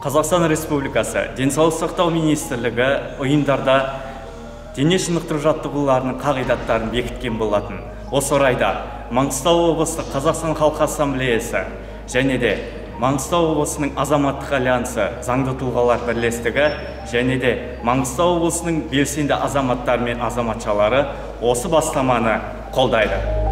Қазақстан Республикасы Денсаулық сақтау министрлігі ұйымдарда дене шынықтыру жаттығуларының қағидаттарын бекіткен болатын. Осы орайда Маңғыстау облыстық Қазақстан Халқы Ассамблеясы және де Маңғыстау облысының Азаматтық альянсы заңды тұлғалар бірлестігі және де Маңғыстау облысының белсенді азаматтары мен азаматшалары осы бастаманы қолдайды.